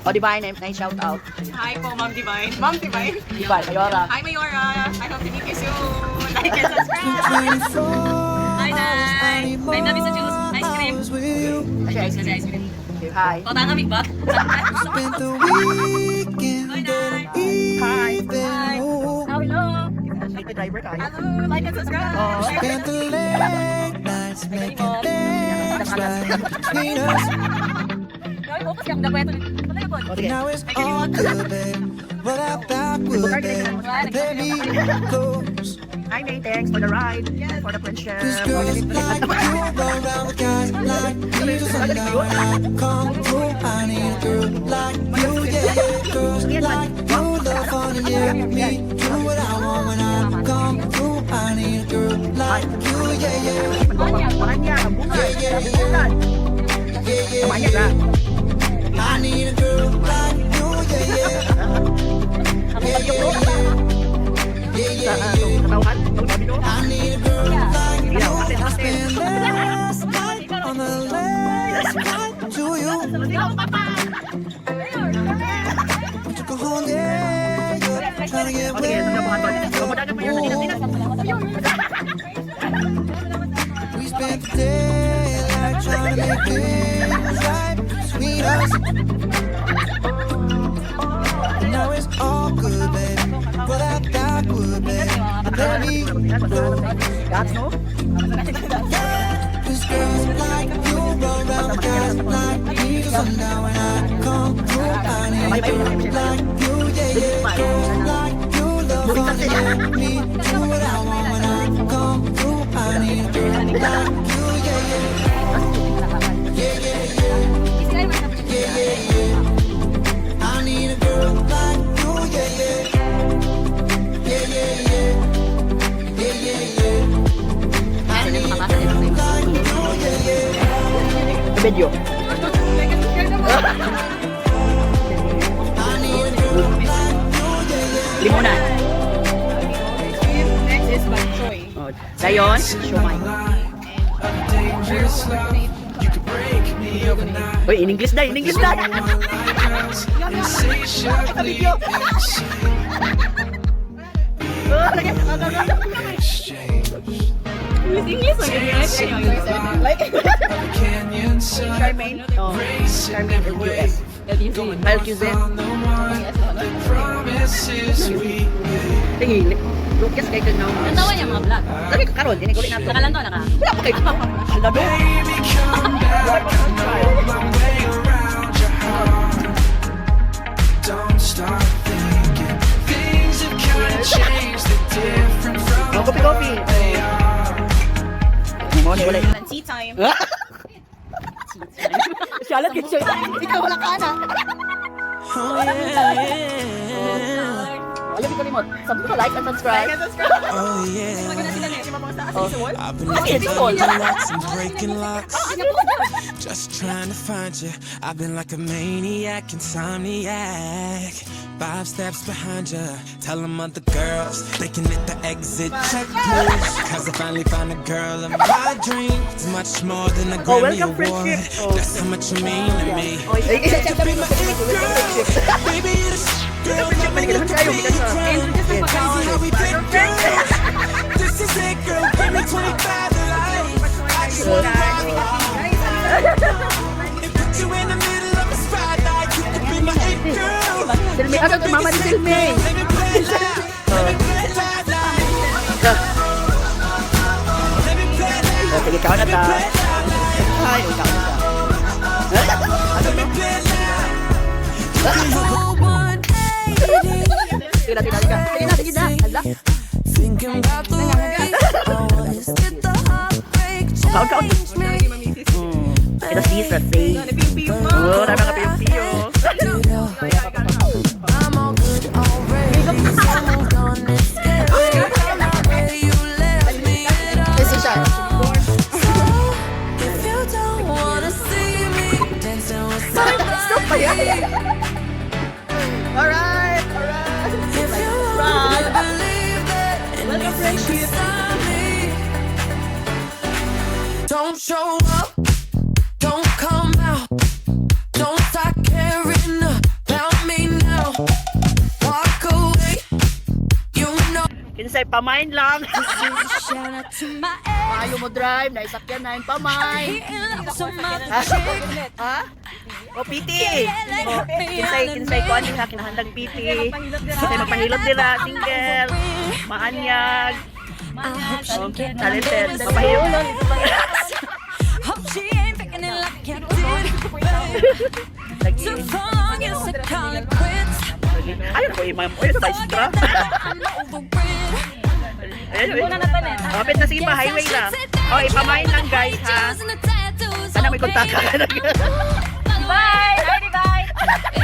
O, Divine, na shout out. Hi po, Ma'am Divine. Ma'am Divine. Divine, Mayora. Hi, Mayora. I hope to meet you soon. Like and subscribe. Hi, Nay! May namin sa juice. Ice cream. Kasi ice Kasi cream. ice cream. Hi. Kota kami ba? Spent the weekend Hi, Nay. Hi. getting even. Oh, hello. May driver kayo. Hello, like and subscribe. Oh. Spent the late nights making things right between us. Ay, focus kang dapat. Wala po. O, sige. Now it's all good, babe. Roll that backward, babe. Let me close. Hi, May. Thanks for the ride. For the friendship. 'Cause girls like you run around with guys like me till sundown. When I come through, I need a girl like you, yeah. Girls like you love fun and yeah, me do what I want when I come through. I need a girl like you, yeah. Makanya, bunga. Yeah. Yeah. Makanya ka. I need a girl like you, yeah. Yeah. Katawhan. Sabi no? I need a girl like you. I spent last night on the last flight to you. We took a whole day up, trying to get O, sige. Sa mga where Kamuda na pa yun. Sa we spent the daylight trying to make things right between us. And now it's all good, babe. Roll that backward, babe. Let me close. Gats, no? 'Cause girls like you run round with guys like me till sundown. When I come through, I need a girl like you, yeah. Girls like you love fun and yeah, me do what I want when I come through. I need a girl like you, yeah. Yeah. Yeah. I need a girl like you, yeah. Yeah. Yeah. I need a girl like you, yeah. Video. Like and subscribe na po. I need a girl like you, yeah. Limunan. Next is bok choy. Oh, dayon, siomay. Dangerous love, you could break me overnight. Uy, in English na, in English na. Insatiably Oh, lagi. exchange. English lang. Like, Canyon side, Charmaine. Oh, racing Charmaine every LQS. wave. Going north LQZ. on the one. The promises we made. Tingin, Lucas kay ka na. Natawa niya mga vlog. Lagi ka karon, dili ko rin nato. Nakalanto na ka. Wala pa kayo. Hala do. Baby, come back. I know my way around your heart. Don't start thinking things have kinda changed. They're different from Oh, coffee, coffee. what they are. Mo ni wala. Tea time. Charlotte kay siya. Ikaw wala ka na. Oh yeah. Ayaw ko limot. Sabi ko like and subscribe. Like and subscribe. Oh yeah. Maganda sila na. Oh. I've been Okay, looking it's all. for locks and breaking locks. Just trying to find you. I've been like a maniac, insomniac. Five steps behind you. Tell them other girls they can hit the exit. Check please. 'Cause I finally found a girl of my dreams. Much more than a Oh, Grammy welcome, Award. friendship. Oh. That's how much you mean to me. Oh, isa You could be my it girl. Baby, you're the girl. Let me look at me crown. Crazy how we fit, girl. This is it, girl. Give me 25 to life. I just wanna rock and put you in the middle of the spotlight. You could be my it girl. Silmi, ano to mama ni Silmi? Let me play loud. Let me play loud, loud. Let me play loud. Oh, sige, kaon na Let me ta. play loud, loud. Ay, kaon na ta. Let me play loud. Sige na, sige na, sige na. Sige na, sige na. Hala. Thinking about the way I was. Did the heartbreak Kaon, kaon. change me? Kita sisa, say. Oh, dami mga piyo-piyo. I'm all good already. So moved on, it's scary. I'm not where you left me at all. So if you don't wanna see me dancing with somebody, Alright, alright. If you wanna believe that anything could stop me, don't show up, don't come out, don't start caring. Guys, ay pamain lang. Shout out to my ex. Ayaw mo drive, naisakyan na yung pamain. He loves some other chick. Ha? O, PT! O, kinsay, kinsay ko, ano ha, kinahandang PT. Kinsay magpahilot dira, single, maanyag, I hope she oh, get talented, mapahilot. Hope she ain't faking it like I did, babe. Lagi, Took so long, yes, I call it quits. lagi. Ayun ko, imam. Uy, ito, maestra. Forget that I'm over it. Ayun, ayun. Kapit na, sige pa, highway na. O, ipamain lang, guys, ha? Sana may kontak ka. Bye! Bye! Bye!